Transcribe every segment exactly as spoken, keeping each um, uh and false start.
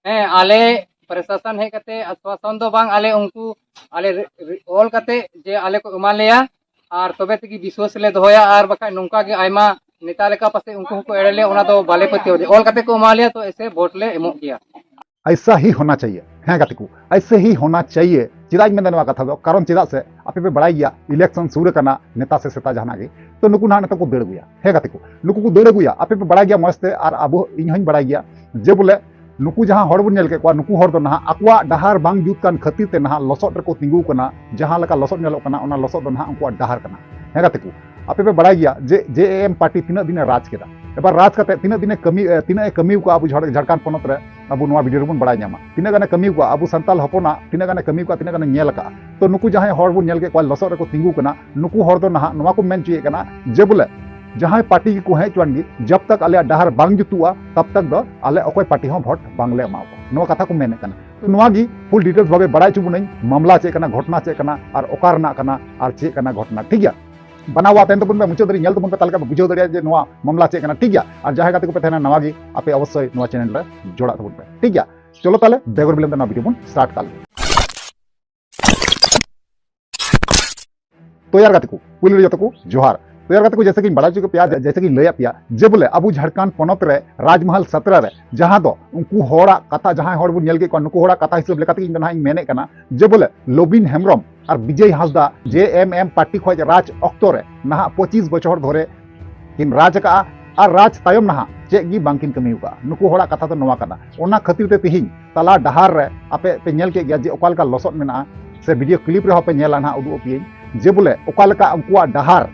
ᱦᱮᱸ, ᱟᱞᱮ ᱯᱨᱚᱥᱟᱥᱚᱱ ᱦᱮᱡ ᱠᱟᱛᱮ ᱟᱥᱣᱟᱥᱚᱱ ᱫᱚ ᱵᱟᱝ, ᱟᱞᱮ ᱩᱱᱠᱩ ᱟᱞᱮ ᱨᱮ-, ᱨᱮ-, ᱚᱞ ᱠᱟᱛᱮ ᱡᱮ ᱟᱞᱮ ᱠᱚ ᱮᱢᱟ ᱞᱮᱭᱟ, ᱟᱨ ᱛᱚᱵᱮ ᱛᱮᱜᱮ ᱵᱤᱥᱣᱟᱥ ᱞᱮ ᱫᱚᱦᱚᱭᱟ᱾ ᱟᱨ ᱵᱟᱠᱷᱟᱡ ᱱᱚᱝᱠᱟ ᱜᱮ ᱟᱭᱢᱟ ᱱᱮᱛᱟ ᱞᱮᱠᱟ ᱯᱟᱥᱮᱡ ᱩᱱᱠᱩ ᱦᱚᱸᱠᱚ ᱮᱲᱮ ᱞᱮᱭᱟ, ᱚᱱᱟ ᱫᱚ ᱵᱟᱞᱮ ᱯᱟᱹᱛᱭᱟᱹᱣ ᱞᱮᱭᱟ᱾ ᱚᱞ ᱠᱟᱛᱮ ᱠᱚ ᱮᱢᱟ ᱞᱮᱭᱟ, ᱛᱚ ᱮᱥᱮ ᱵᱷᱳᱴ ᱞᱮ ᱮᱢᱚᱜ ᱜᱮᱭᱟ᱾ ऐसा ही होना चाहिए। ᱦᱮᱸ ᱜᱟᱛᱮ ᱠᱚ, ऐसे ही होना चाहिए। ᱪᱮᱫᱟᱜ ᱤᱧ ᱢᱮᱱᱫᱟ ᱱᱚᱣᱟ ᱠᱟᱛᱷᱟ ᱫᱚ? ᱠᱟᱨᱚᱱ ᱪᱮᱫᱟᱜ ᱥᱮ ᱟᱯᱮ ᱯᱮ ᱵᱟᱲᱟᱭ ᱜᱮᱭᱟ, election ᱥᱩᱨ ᱟᱠᱟᱱᱟ, ᱱᱮᱛᱟ ᱥᱮ ᱥᱮᱛᱟ ᱡᱟᱦᱟᱱᱟᱜ ᱜᱮ, ᱛᱚ ᱱᱩᱠᱩ ᱱᱟᱦᱟᱜ ᱱᱮᱛᱟ ᱠᱚ ᱫᱟᱹᱲ ᱟᱹᱜᱩᱭᱟ᱾ ᱦᱮᱸ ᱜᱟᱛᱮ ᱠᱚ, ᱱᱩᱠᱩ ᱠᱚ ᱫᱟᱹᱲ ᱟᱹᱜᱩᱭᱟ, ᱟᱯᱮ ᱯᱮ ᱵᱟᱲᱟᱭ ᱜᱮᱭᱟ ᱢᱚᱸᱡᱽ ᱛᱮ, ᱟᱨ ᱟᱵᱚ, ᱤᱧ ᱦᱚᱸᱧ ᱵᱟᱲᱟᱭ ᱜᱮᱭᱟ ᱡᱮ ᱵᱚᱞᱮ ᱱᱩᱠᱩ ᱡᱟᱦᱟᱸ ᱦᱚᱲ ᱵᱚᱱ ᱧᱮᱞ ᱠᱮᱫ ᱠᱚᱣᱟ, ᱱᱩᱠᱩ ᱦᱚᱲ ᱫᱚ ᱱᱟᱦᱟᱜ ᱟᱠᱚᱣᱟᱜ ᱰᱟᱦᱟᱨ ᱵᱟᱝ ᱡᱩᱛ ᱠᱟᱱ ᱠᱷᱟᱹᱛᱤᱨ ᱛᱮ ᱱᱟᱦᱟᱜ ᱞᱚᱥᱚᱫ ᱨᱮᱠᱚ ᱛᱤᱸᱜᱩ ᱠᱟᱱᱟ᱾ ᱡᱟᱦᱟᱸ ᱞᱮᱠᱟ ᱞᱚᱥᱚᱫ ᱧᱮᱞᱚᱜ ᱠᱟᱱᱟ, ᱚᱱᱟ ᱞᱚᱥᱚᱫ ᱫᱚ ᱱᱟᱦᱟᱜ ᱩᱱᱠᱩᱣᱟᱜ ᱰᱟᱦᱟᱨ ᱠᱟᱱᱟ᱾ ᱦᱮᱸ ᱜᱟᱛᱮ ᱠᱚ, ᱟᱯᱮ ᱯᱮ ᱵᱟᱲᱟᱭ ᱜᱮᱭᱟ ᱡᱮ J A M party ᱛᱤᱱᱟᱹᱜ ᱫᱤᱱᱮ ᱨᱟᱡᱽ ᱠᱮᱫᱟ, ᱮᱵᱟᱨ ᱨᱟᱡᱽ ᱠᱟᱛᱮ ᱛᱤᱱᱟᱹᱜ ᱫᱤᱱᱮ ᱠᱟᱹᱢᱤ, ᱮ, ᱛᱤᱱᱟᱹᱜ ᱮ ᱠᱟᱹᱢᱤ ᱟᱠᱟᱫᱼᱟ ᱟᱵᱚ ᱡᱷᱟᱲ-, ᱡᱷᱟᱲᱠᱷᱚᱸᱰ ᱯᱚᱱᱚᱛ ᱨᱮ, ᱟᱵᱚ ᱱᱚᱣᱟ video ᱨᱮᱵᱚᱱ ᱵᱟᱲᱟᱭ ᱧᱟᱢᱟ᱾ ᱛᱤᱱᱟᱹᱜ ᱜᱟᱱᱮ ᱠᱟᱹᱢᱤ ᱟᱠᱟᱫᱼᱟ, ᱟᱵᱚ ᱥᱟᱱᱛᱟᱞ ᱦᱚᱯᱚᱱᱟᱜ ᱛᱤᱱᱟᱹᱜ ᱜᱟᱱᱮ ᱠᱟᱹᱢᱤ ᱟᱠᱟᱫᱼᱟ, ᱛᱤᱱᱟᱹᱜ ᱜᱟᱱᱮ ᱧᱮᱞ ᱟᱠᱟᱫᱼᱟ᱾ ᱛᱚ ᱱᱩᱠᱩ ᱡᱟᱦᱟᱸᱭ ᱦᱚᱲ ᱵᱚᱱ ᱧᱮᱞ ᱠᱮᱫ ᱠᱚᱣᱟ ᱞᱚᱥᱚᱫ ᱨᱮᱠᱚ ᱛᱤᱸᱜᱩ ᱠᱟᱱᱟ, ᱱᱩᱠᱩ ᱦᱚᱲ ᱫᱚ ᱱᱟᱦᱟᱜ ᱱᱚᱣᱟ ᱠᱚ ᱢᱮᱱ ᱦᱚᱪᱚᱭᱮᱫ ᱠᱟᱱᱟ ᱡᱮ ᱵᱚᱞᱮ ᱡᱟᱦᱟᱸᱭ party ᱜᱮᱠᱚ ᱦᱮᱡ ᱦᱚᱪᱚᱣᱟᱱ ᱜᱮ, ᱡᱟᱵ ᱛᱟᱠ ᱟᱞᱮᱭᱟᱜ ᱰᱟᱦᱟᱨ ᱵᱟᱝ ᱡᱩᱛᱩᱜᱼᱟ, ᱛᱟᱵ ᱛᱟᱠ ᱫᱚ ᱟᱞᱮ ᱚᱠᱚᱭ party ᱦᱚᱸ ᱵᱷᱳᱴ ᱵᱟᱝᱞᱮ ᱮᱢᱟ ᱠᱚᱣᱟ, ᱱᱚᱣᱟ ᱠᱟᱛᱷᱟ ᱠᱚ ᱢᱮᱱᱮᱫ ᱠᱟᱱᱟ᱾ ᱛᱚ ᱱᱚᱣᱟ ᱜᱮ full details ᱵᱷᱟᱵᱮ ᱵᱟᱲᱟᱭ ᱦᱚᱪᱚ ᱵᱚᱱᱟᱹᱧ, ᱢᱟᱢᱞᱟ ᱪᱮᱫ ᱠᱟᱱᱟ, ᱜᱷᱚᱴᱱᱟ ᱪᱮᱫ ᱠᱟᱱᱟ, ᱟᱨ ᱚᱠᱟ ᱨᱮᱱᱟᱜ ᱠᱟᱱᱟ, ᱟᱨ ᱪᱮᱫ ᱠᱟᱱᱟ ᱜᱷᱚᱴᱱᱟ, ᱴᱷᱤᱠ ᱜᱮᱭᱟ? ᱵᱟᱱᱟᱣᱟ ᱛᱟᱭᱚᱢ ᱛᱮᱵᱚᱱ ᱯᱮ ᱢᱩᱪᱟᱹᱫ ᱫᱷᱟᱹᱨᱤᱡ ᱧᱮᱞ ᱛᱟᱵᱚᱱ ᱯᱮ, ᱛᱟᱦᱞᱮ ᱠᱷᱟᱱ ᱯᱮ ᱵᱩᱡᱷᱟᱹᱣ ᱫᱟᱲᱮᱭᱟᱜᱼᱟ ᱡᱮ ᱱᱚᱣᱟ ᱢᱟᱢᱞᱟ ᱪᱮᱫ ᱠᱟᱱᱟ, ᱴᱷᱤᱠ ᱜᱮᱭᱟ? ᱟᱨ ᱡᱟᱦᱟᱸᱭ ᱜᱟᱛᱮ ᱠᱚᱯᱮ ᱛᱟᱦᱮᱱᱟ ᱱᱟᱣᱟ ᱜᱮ, ᱟᱯᱮ ᱚᱵᱚᱥᱥᱳᱭ ᱱᱚᱣᱟ channel ᱨᱮ ᱡᱚᱲᱟᱜ ᱛᱟᱵᱚᱱ ᱯᱮ, ᱴᱷᱤᱠ ᱜᱮᱭᱟ? ᱪᱚᱞᱚ ᱛᱟᱦᱞᱮ ᱵᱮᱜᱚᱨ ᱵᱤᱞᱚᱢ ᱛᱮ ᱱᱚᱣᱟ video ᱵᱚᱱ start ᱠᱟᱜ ᱞᱮᱜᱮ᱾ ᱛᱚ ᱭᱟᱨ ᱜᱟᱛᱮ ᱠᱚ, ᱯᱩᱭᱞᱩ ᱨᱮ ᱡᱚᱛᱚ ᱠᱚ ᱡᱚᱦᱟᱨ᱾ ᱛᱚ ᱭᱟᱨ ᱜᱟᱛᱮ ᱠᱚ, ᱡᱮᱭᱥᱮ ᱠᱤᱧ ᱵᱟᱲᱟᱭ ᱦᱚᱪᱚ ᱠᱮᱫ ᱯᱮᱭᱟ, ᱡᱮᱭᱥᱮ ᱠᱤᱧ ᱞᱟᱹᱭᱟᱫ ᱯᱮᱭᱟ, ᱡᱮ ᱵᱚᱞᱮ ᱟᱵᱚ ᱡᱷᱟᱲᱠᱷᱚᱸᱰ ᱯᱚᱱᱚᱛ ᱨᱮ ᱨᱟᱡᱽᱢᱟᱦᱟᱞ ᱥᱟᱛᱨᱟ ᱨᱮ, ᱡᱟᱦᱟᱸ ᱫᱚ ᱩᱱᱠᱩ ᱦᱚᱲᱟᱜ ᱠᱟᱛᱷᱟ, ᱡᱟᱦᱟᱸᱭ ᱦᱚᱲ ᱵᱚᱱ ᱧᱮᱞ ᱠᱮᱫ ᱠᱚᱣᱟ, ᱱᱩᱠᱩ ᱦᱚᱲᱟᱜ ᱠᱟᱛᱷᱟ ᱦᱤᱥᱟᱹᱵ ᱞᱮᱠᱟᱛᱮ ᱤᱧ ᱫᱚ ᱱᱟᱦᱟᱜ ᱤᱧ ᱢᱮᱱᱮᱫ ᱠᱟᱱᱟ ᱡᱮ ᱵᱚᱞᱮ ᱞᱚᱵᱤᱱ ᱦᱮᱢᱵᱨᱚᱢ ᱟᱨ ᱵᱤᱡᱚᱭ ᱦᱟᱸᱥᱫᱟ J M M party ᱠᱷᱚᱱ ᱨᱟᱡᱽ ᱚᱠᱛᱚ ᱨᱮ ᱱᱟᱦᱟᱜ ᱯᱚᱸᱪᱤᱥ ᱵᱚᱪᱷᱚᱨ ᱫᱷᱚᱨᱮ ᱠᱤᱱ ᱨᱟᱡᱽ ᱟᱠᱟᱫᱼᱟ, ᱟᱨ ᱨᱟᱡᱽ ᱛᱟᱭᱚᱢ ᱱᱟᱦᱟᱜ ᱪᱮᱫ ᱜᱮ ᱵᱟᱝᱠᱤᱱ ᱠᱟᱹᱢᱤ ᱟᱠᱟᱫᱼᱟ᱾ ᱱᱩᱠᱩ ᱦᱚᱲᱟᱜ ᱠᱟᱛᱷᱟ ᱫᱚ ᱱᱚᱣᱟ ᱠᱟᱱᱟ᱾ ᱚᱱᱟ ᱠᱷᱟᱹᱛᱤᱨ ᱛᱮ ᱛᱮᱦᱮᱧ ᱛᱟᱞᱟ ᱰᱟᱦᱟᱨ ᱨᱮ ᱟᱯᱮ ᱯᱮ ᱧᱮᱞ ᱠᱮᱫ ᱜᱮᱭᱟ ᱡᱮ ᱚᱠᱟ ᱞᱮᱠᱟ ᱞᱚᱥᱚᱫ ᱢᱮᱱᱟᱜᱼᱟ, ᱥᱮ video clip ᱨᱮᱦᱚᱸ ᱯᱮ ᱧᱮᱞᱟ, ᱱᱟᱦᱟᱜ ᱩᱫᱩᱜ ᱟᱯᱮᱭᱟᱹᱧ ᱡᱮ ᱵᱚᱞᱮ ᱚᱠᱟ ᱞᱮᱠᱟ ᱩᱱᱠᱩᱣᱟᱜ ᱰᱟᱦᱟᱨ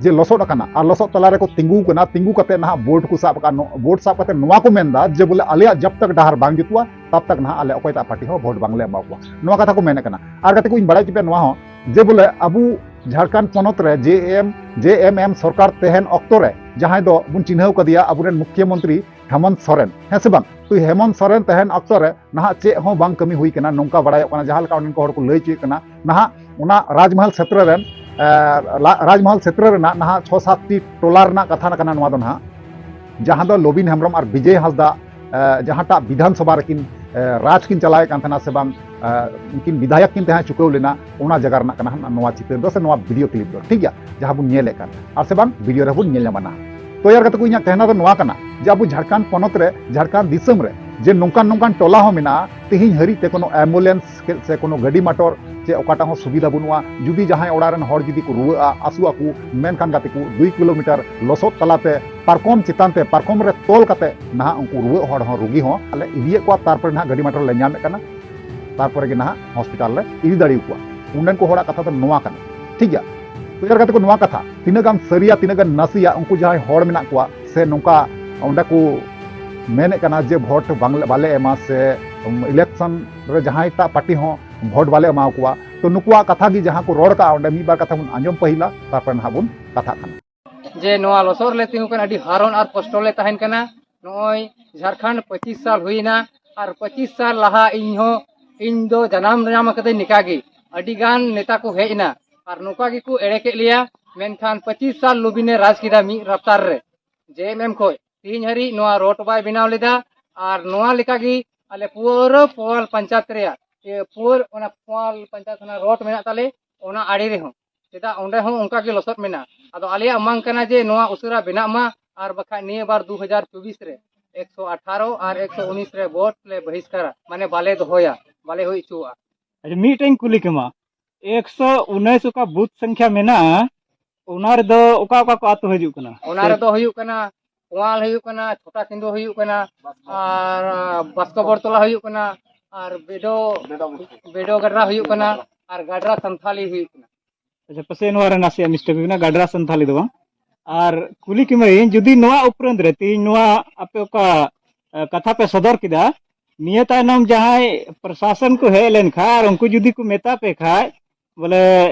ᱡᱮ ᱞᱚᱥᱚᱫ ᱟᱠᱟᱱᱟ, ᱟᱨ ᱞᱚᱥᱚᱫ ᱛᱟᱞᱟ ᱨᱮᱠᱚ ᱛᱤᱸᱜᱩ ᱠᱟᱱᱟ, ᱛᱤᱸᱜᱩ ᱠᱟᱛᱮ ᱱᱟᱦᱟᱜ vote ᱠᱚ ᱥᱟᱵ ᱟᱠᱟᱫ᱾ ᱱᱚ-, vote ᱥᱟᱵ ᱠᱟᱛᱮ ᱱᱚᱣᱟ ᱠᱚ ᱢᱮᱱᱫᱟ ᱡᱮ ᱵᱚᱞᱮ ᱟᱞᱮᱭᱟᱜ ᱡᱟᱵ ᱛᱟᱠ ᱰᱟᱦᱟᱨ ᱵᱟᱝ ᱡᱩᱛᱩᱜᱼᱟ, ᱛᱟᱵ ᱛᱟᱠ ᱱᱟᱦᱟᱜ ᱟᱞᱮ ᱚᱠᱚᱭᱴᱟᱜ party ᱦᱚᱸ vote ᱵᱟᱝᱞᱮ ᱮᱢᱟ ᱠᱚᱣᱟ, ᱱᱚᱣᱟ ᱠᱟᱛᱷᱟ ᱠᱚ ᱢᱮᱱᱮᱫ ᱠᱟᱱᱟ᱾ ᱟᱨ ᱜᱟᱛᱮ ᱠᱚ, ᱤᱧ ᱵᱟᱲᱟᱭ ᱦᱚᱪᱚ ᱯᱮᱭᱟ ᱱᱚᱣᱟ ᱦᱚᱸ ᱡᱮ ᱵᱚᱞᱮ ᱟᱵᱚ ᱡᱷᱟᱲᱠᱷᱚᱸᱰ ᱯᱚᱱᱚᱛ ᱨᱮ J M, J M M ᱥᱚᱨᱠᱟᱨ ᱛᱟᱦᱮᱱ ᱚᱠᱛᱚ ᱨᱮ ᱡᱟᱦᱟᱸᱭ ᱫᱚ ᱵᱚᱱ ᱪᱤᱱᱦᱟᱹᱣ ᱠᱟᱫᱮᱭᱟ ᱟᱵᱚᱨᱮᱱ ᱢᱩᱠᱷᱭᱚᱢᱚᱱᱛᱨᱤ ᱦᱮᱢᱚᱱᱛ ᱥᱚᱨᱮᱱ, ᱦᱮᱸ ᱥᱮ ᱵᱟᱝ? ᱛᱚ ᱦᱮᱢᱚᱱᱛ ᱥᱚᱨᱮᱱ ᱛᱟᱦᱮᱱ ᱚᱠᱛᱚ ᱨᱮ ᱱᱟᱦᱟᱜ ᱪᱮᱫ ᱦᱚᱸ ᱵᱟᱝ ᱠᱟᱹᱢᱤ ᱦᱩᱭ ᱠᱟᱱᱟ, ᱱᱚᱝᱠᱟ ᱵᱟᱲᱟᱭᱚᱜ ᱠᱟᱱᱟ, ᱡᱟᱦᱟᱸ ᱞᱮᱠᱟ ᱚᱸᱰᱮᱱ ᱠᱚ ᱦᱚᱲ ᱠᱚ ᱞᱟᱹᱭ ᱦᱚᱪᱚᱭᱮᱫ ᱠᱟᱱᱟ᱾ ᱱᱟᱦᱟᱜ ᱚᱱᱟ ᱨᱟᱡᱽᱢᱟᱦᱟᱞ ᱥᱮᱛᱨᱚ ᱨᱮᱱ, ᱮ, ᱞᱟ-, ᱨᱟᱡᱽᱢᱟᱦᱟᱞ ᱥᱮᱛᱨᱚ ᱨᱮᱱᱟᱜ ᱱᱟᱦᱟᱜ ᱪᱷᱚ ᱥᱟᱛ ᱴᱤ ᱴᱚᱞᱟ ᱨᱮᱱᱟᱜ ᱠᱟᱛᱷᱟ ᱠᱟᱱᱟ ᱱᱚᱣᱟ ᱫᱚ ᱱᱟᱦᱟᱜ, ᱡᱟᱦᱟᱸ ᱫᱚ ᱞᱚᱵᱤᱱ ᱦᱮᱢᱵᱨᱚᱢ ᱟᱨ ᱵᱤᱡᱚᱭ ᱦᱟᱸᱥᱫᱟ ᱡᱟᱦᱟᱸᱴᱟᱜ ᱵᱤᱫᱷᱟᱱ ᱥᱚᱵᱷᱟ ᱨᱮᱠᱤᱱ ᱨᱟᱡᱽ ᱠᱤᱱ ᱪᱟᱞᱟᱣᱮᱫ ᱠᱟᱱ ᱛᱟᱦᱮᱱᱟ ᱥᱮ ᱵᱟᱝ, ᱩᱱᱠᱤᱱ ᱵᱤᱫᱷᱟᱭᱚᱠ ᱠᱤᱱ ᱛᱟᱦᱮᱸ ᱪᱩᱠᱟᱹᱣ ᱞᱮᱱᱟ, ᱚᱱᱟ ᱡᱟᱭᱜᱟ ᱨᱮᱱᱟᱜ ᱠᱟᱱᱟ ᱱᱚᱣᱟ ᱪᱤᱛᱟᱹᱨ ᱫᱚ ᱥᱮ ᱱᱚᱣᱟ ᱵᱷᱤᱰᱤᱭᱳ ᱠᱞᱤᱯ ᱫᱚ, ᱴᱷᱤᱠ ᱜᱮᱭᱟ, ᱡᱟᱦᱟᱸ ᱵᱚᱱ ᱧᱮᱞᱮᱫ ᱠᱟᱱ ᱟᱨ ᱥᱮ ᱵᱟᱝ ᱵᱷᱤᱰᱤᱭᱳ ᱨᱮᱦᱚᱸ ᱵᱚᱱ ᱧᱮᱞ ᱧᱟᱢᱟ ᱱᱟᱦᱟᱜ᱾ ᱛᱚ ᱭᱟᱨ ᱜᱟᱛᱮ ᱠᱚ, ᱤᱧᱟᱹᱜ ᱠᱟᱦᱱᱟ ᱫᱚ ᱱᱚᱣᱟ ᱠᱟᱱᱟ ᱡᱮ ᱟᱵᱚ ᱡᱷᱟᱲᱠᱷᱚᱸᱰ ᱯᱚᱱᱚᱛ ᱨᱮ, ᱡᱷᱟᱲᱠᱷᱚᱸᱰ ᱫᱤᱥᱚᱢ ᱨᱮ ᱡᱮ ᱱᱚᱝᱠᱟᱱ ᱱᱚᱝᱠᱟᱱ ᱴᱚᱞᱟ ᱦᱚᱸ ᱢᱮᱱᱟᱜᱼᱟ, ᱛᱮᱦᱮᱧ ᱦᱟᱹᱨᱤᱡ ᱛᱮ ᱠᱳᱱᱳ ᱮᱢᱵᱩᱞᱮᱱᱥ ᱥᱮ ᱠᱳᱱᱳ ᱜᱟᱹᱰᱤ ᱢᱚᱴᱚᱨ ᱪᱮ ᱚᱠᱟᱴᱟᱜ ᱦᱚᱸ ᱥᱩᱵᱤᱫᱷᱟ ᱵᱟᱹᱱᱩᱜᱼᱟ᱾ ᱡᱩᱫᱤ ᱡᱟᱦᱟᱸᱭ ᱚᱲᱟᱜ ᱨᱮᱱ ᱦᱚᱲ ᱡᱩᱫᱤ ᱠᱚ ᱨᱩᱣᱟᱹᱜᱼᱟ, ᱟᱹᱥᱩᱜ ᱟᱠᱚ, ᱢᱮᱱᱠᱷᱟᱱ ᱜᱟᱛᱮ ᱠᱚ ᱫᱩᱭ ᱠᱤᱞᱳᱢᱤᱴᱟᱨ ᱞᱚᱥᱚᱫ ᱛᱟᱞᱟᱛᱮ ᱯᱟᱨᱠᱚᱢ ᱪᱮᱛᱟᱱ ᱛᱮ, ᱯᱟᱨᱠᱚᱢ ᱨᱮ ᱛᱚᱞ ᱠᱟᱛᱮ ᱱᱟᱦᱟᱜ ᱩᱱᱠᱩ ᱨᱩᱣᱟᱹᱜ ᱦᱚᱲ ᱦᱚᱸ, ᱨᱩᱜᱤ ᱦᱚᱸ ᱞᱮ ᱤᱫᱤᱭᱮᱫ ᱠᱚᱣᱟ, ᱛᱟᱨᱯᱚᱨᱮ ᱱᱟᱦᱟᱜ ᱜᱟᱹᱰᱤ ᱢᱚᱴᱚᱨ ᱞᱮ ᱧᱟᱢᱮᱫ ᱠᱟᱱᱟ, ᱛᱟᱨᱯᱚᱨᱮ ᱜᱮ ᱱᱟᱦᱟᱜ ᱦᱚᱥᱯᱤᱴᱟᱞ ᱞᱮ ᱤᱫᱤ ᱫᱟᱲᱮᱭᱟᱠᱚᱣᱟ᱾ ᱩᱱᱰᱮᱱ ᱠᱚ ᱦᱚᱲᱟᱜ ᱠᱟᱛᱷᱟ ᱫᱚ ᱱᱚᱣᱟ ᱠᱟᱱᱟ, ᱴᱷᱤᱠ ᱜᱮᱭᱟ᱾ ᱛᱚ ᱭᱟᱨ ᱜᱟᱛᱮ ᱠᱚ, ᱱᱚᱣᱟ ᱠᱟᱛᱷᱟ ᱛᱤᱱᱟᱹᱜ ᱜᱟᱱ ᱥᱟᱹᱨᱤᱭᱟ, ᱛᱤᱱᱟᱹᱜ ᱜᱟᱱ ᱱᱟᱥᱮᱭᱟ, ᱩᱱᱠᱩ ᱡᱟᱦᱟᱸᱭ ᱦᱚᱲ ᱢᱮᱱᱟᱜ ᱠᱚᱣᱟ ᱥᱮ ᱱᱚᱝᱠᱟ ᱚᱸᱰᱮ ᱠᱚ ᱢᱮᱱᱮᱫ ᱠᱟᱱᱟ ᱡᱮ ᱵᱷᱳᱴ ᱵᱟᱝ, ᱵᱟᱞᱮ ᱮᱢᱟ ᱥᱮ ᱤᱞᱮᱠᱥᱚᱱ ᱨᱮ ᱡᱟᱦᱟᱸᱭᱴᱟᱜ ᱯᱟᱨᱴᱤ ᱦᱚᱸ ᱵᱷᱳᱴ ᱵᱟᱞᱮ ᱮᱢᱟ ᱠᱚᱣᱟ᱾ ᱛᱚ ᱱᱩᱠᱩᱣᱟᱜ ᱠᱟᱛᱷᱟ ᱜᱮ ᱡᱟᱦᱟᱸ ᱠᱚ ᱨᱚᱲ ᱠᱟᱜᱼᱟ, ᱚᱸᱰᱮ ᱢᱤᱫ ᱵᱟᱨ ᱠᱟᱛᱷᱟ ᱵᱚᱱ ᱟᱸᱡᱚᱢ ᱯᱟᱹᱦᱤᱞᱟ, ᱛᱟᱨᱯᱚᱨᱮ ᱱᱟᱦᱟᱜ ᱵᱚᱱ ᱠᱟᱛᱷᱟᱜ ᱠᱟᱱᱟ᱾ ᱡᱮ ᱱᱚᱣᱟ ᱞᱚᱥᱚᱫ ᱨᱮᱞᱮ ᱛᱤᱸᱜᱩ ᱠᱟᱱᱟ, ᱟᱹᱰᱤ ᱦᱟᱨᱚᱱ ᱟᱨ ᱠᱚᱥᱴᱚ ᱞᱮ ᱛᱟᱦᱮᱱ ᱠᱟᱱᱟ᱾ ᱱᱚᱜᱼᱚᱭ ᱡᱷᱟᱲᱠᱷᱚᱸᱰ ᱯᱚᱸᱪᱤᱥ ᱥᱟᱞ ᱦᱩᱭᱱᱟ, ᱟᱨ ᱯᱚᱸᱪᱤᱥ ᱥᱟᱞ ᱞᱟᱦᱟ ᱤᱧ ᱦᱚᱸ, ᱤᱧ ᱫᱚ ᱡᱟᱱᱟᱢ ᱧᱟᱢ ᱟᱠᱟᱫᱟᱹᱧ ᱱᱤᱠᱟ ᱜᱮ᱾ ᱟᱹᱰᱤ ᱜᱟᱱ ᱱᱮᱛᱟ ᱠᱚ ᱦᱮᱡ ᱮᱱᱟ ᱟᱨ ᱱᱚᱝᱠᱟ ᱜᱮᱠᱚ ᱮᱲᱮ ᱠᱮᱫ ᱞᱮᱭᱟ, ᱢᱮᱱᱠᱷᱟᱱ ᱯᱚᱸᱪᱤᱥ ᱥᱟᱞ ᱞᱩᱵᱤᱱᱮ ᱨᱟᱡᱽ ᱠᱮᱫᱟ ᱢᱤᱫ ᱨᱟᱯᱛᱟᱨ ᱨᱮ᱾ ᱡᱮ ᱮᱢ ᱮᱢ ᱠᱷᱚᱡ ᱛᱮᱦᱮᱧ ᱦᱟᱹᱨᱤᱡ ᱱᱚᱣᱟ ᱨᱳᱰ ᱵᱟᱭ ᱵᱮᱱᱟᱣ ᱞᱮᱫᱟ᱾ ᱟᱨ ᱱᱚᱣᱟ ᱞᱮᱠᱟᱜᱮ ᱟᱞᱮ ᱯᱩᱨᱟᱹ ᱯᱳᱣᱟᱞ ᱯᱚᱧᱪᱟᱭᱮᱛ ᱨᱮᱭᱟᱜ, ᱮ, ᱯᱩᱨᱟᱹ ᱚᱱᱟ ᱯᱳᱣᱟᱞ ᱯᱚᱧᱪᱟᱭᱮᱛ ᱚᱱᱟ ᱨᱳᱰ ᱢᱮᱱᱟᱜ ᱛᱟᱞᱮ, ᱚᱱᱟ ᱟᱲᱮ ᱨᱮᱦᱚᱸ, ᱪᱮᱫᱟᱜ ᱚᱸᱰᱮ ᱦᱚᱸ ᱚᱱᱠᱟ ᱜᱮ ᱞᱚᱥᱚᱫ ᱢᱮᱱᱟᱜᱼᱟ᱾ ᱟᱫᱚ ᱟᱞᱮᱭᱟᱜ ᱢᱟᱝ ᱠᱟᱱᱟ ᱡᱮ ᱱᱚᱣᱟ ᱩᱥᱟᱹᱨᱟ ᱵᱮᱱᱟᱜ ᱢᱟ, ᱟᱨ ᱵᱟᱠᱷᱟᱡ ᱱᱤᱭᱟᱹ ᱵᱟᱨ ᱫᱩ ᱦᱟᱡᱟᱨ ᱪᱚᱵᱵᱤᱥ ᱨᱮ ᱮᱠᱥᱚ ᱟᱴᱷᱟᱨᱚ ᱟᱨ ᱮᱠᱥᱚ ᱩᱱᱤᱥ ᱨᱮ ᱵᱷᱳᱴ ᱞᱮ ᱵᱚᱦᱤᱥᱠᱟᱨᱟ, ᱢᱟᱱᱮ ᱵᱟᱞᱮ ᱫᱚᱦᱚᱭᱟ, ᱵᱟᱞᱮ ᱦᱩᱭ ᱦᱚᱪᱚᱣᱟᱜᱼᱟ᱾ ᱟᱪᱪᱷᱟ, ᱢᱤᱫᱴᱮᱱ ᱠᱩᱞᱤ ᱠᱮᱢᱟ, ᱮᱠᱥᱚ ᱩᱱᱤᱥ ᱚᱠᱟ ᱵᱩᱛᱷ ᱥᱚᱝᱠᱷᱟ ᱢᱮᱱᱟᱜᱼᱟ, ᱚᱱᱟ ᱨᱮᱫᱚ ᱚᱠᱟ ᱚᱠᱟ ᱠᱚ ᱟᱹᱛᱩ ᱦᱤᱡᱩᱜ ᱠᱟᱱᱟ? ᱚᱱᱟ ᱨᱮᱫᱚ ᱦᱩᱭᱩᱜ ᱠᱟᱱᱟ, ᱯᱳᱣᱟᱞ ᱦᱩᱭᱩᱜ ᱠᱟᱱᱟ, ᱪᱷᱳᱴᱟ ᱠᱤᱸᱫᱩ ᱦᱩᱭᱩᱜ ᱠᱟᱱᱟ, ᱟᱨ ᱵᱟᱥᱠᱚ ᱵᱚᱲᱛᱚᱞᱟ ᱦᱩᱭᱩᱜ ᱠᱟᱱᱟ, ᱟᱨ ᱵᱮᱰᱳ, ᱵᱮᱰᱳ ᱜᱟᱰᱨᱟ ᱦᱩᱭᱩᱜ ᱠᱟᱱᱟ, ᱟᱨ ᱜᱟᱰᱨᱟ ᱥᱟᱱᱛᱷᱟᱞᱤ ᱦᱩᱭᱩᱜ ᱠᱟᱱᱟ᱾ ᱟᱪᱪᱷᱟ, ᱯᱟᱥᱮᱡ ᱱᱚᱣᱟ ᱨᱮ ᱱᱟᱥᱮᱭᱟᱜ ᱢᱤᱥᱴᱮᱠ ᱦᱩᱭ ᱠᱟᱱᱟ, ᱜᱟᱰᱨᱟ ᱥᱟᱱᱛᱷᱟᱞᱤ ᱫᱚ ᱵᱟᱝ᱾ ᱟᱨ ᱠᱩᱞᱤ ᱠᱮᱢᱟᱹᱧ, ᱡᱩᱫᱤ ᱱᱚᱣᱟ ᱩᱯᱨᱟᱱᱛ ᱨᱮ ᱛᱮᱦᱮᱧ ᱱᱚᱣᱟ ᱟᱯᱮ ᱚᱠᱟ, ᱮ, ᱠᱟᱛᱷᱟ ᱯᱮ ᱥᱚᱫᱚᱨ ᱠᱮᱫᱟ, ᱱᱤᱭᱟᱹ ᱛᱟᱭᱱᱚᱢ ᱡᱟᱦᱟᱸᱭ ᱯᱨᱚᱥᱟᱥᱚᱱ ᱠᱚ ᱦᱮᱡ ᱞᱮᱱᱠᱷᱟᱱ ᱟᱨ ᱩᱱᱠᱩ ᱡᱩᱫᱤ ᱠᱚ ᱢᱮᱛᱟ ᱯᱮ ᱠᱷᱟᱡ, ᱵᱚᱞᱮ